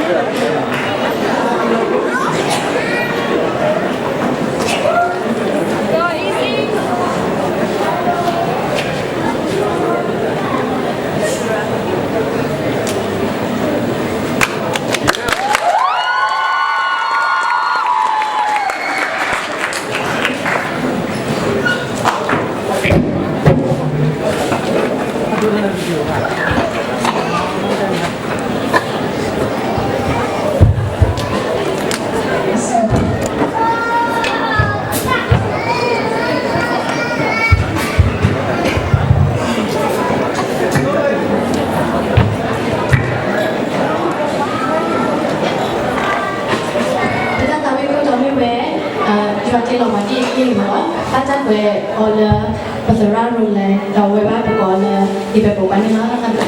ပတၢ်သးဝံၣ်ခိၣ်တီမ့ၢ်ဝဲ, ယွၤတ့လီၤပှၤတ့ၢ်အ့ၣ်မးလီၤ. ဘၣ်တၢ်ကွဲးအီၤလၢ ပသရၣ်ရိလဲ, ဒီးအဝဲဘၣ်ပကိးလၢ အ့ၣ်ပဲပိာ်ပှၤန့ၣ်လီၤ.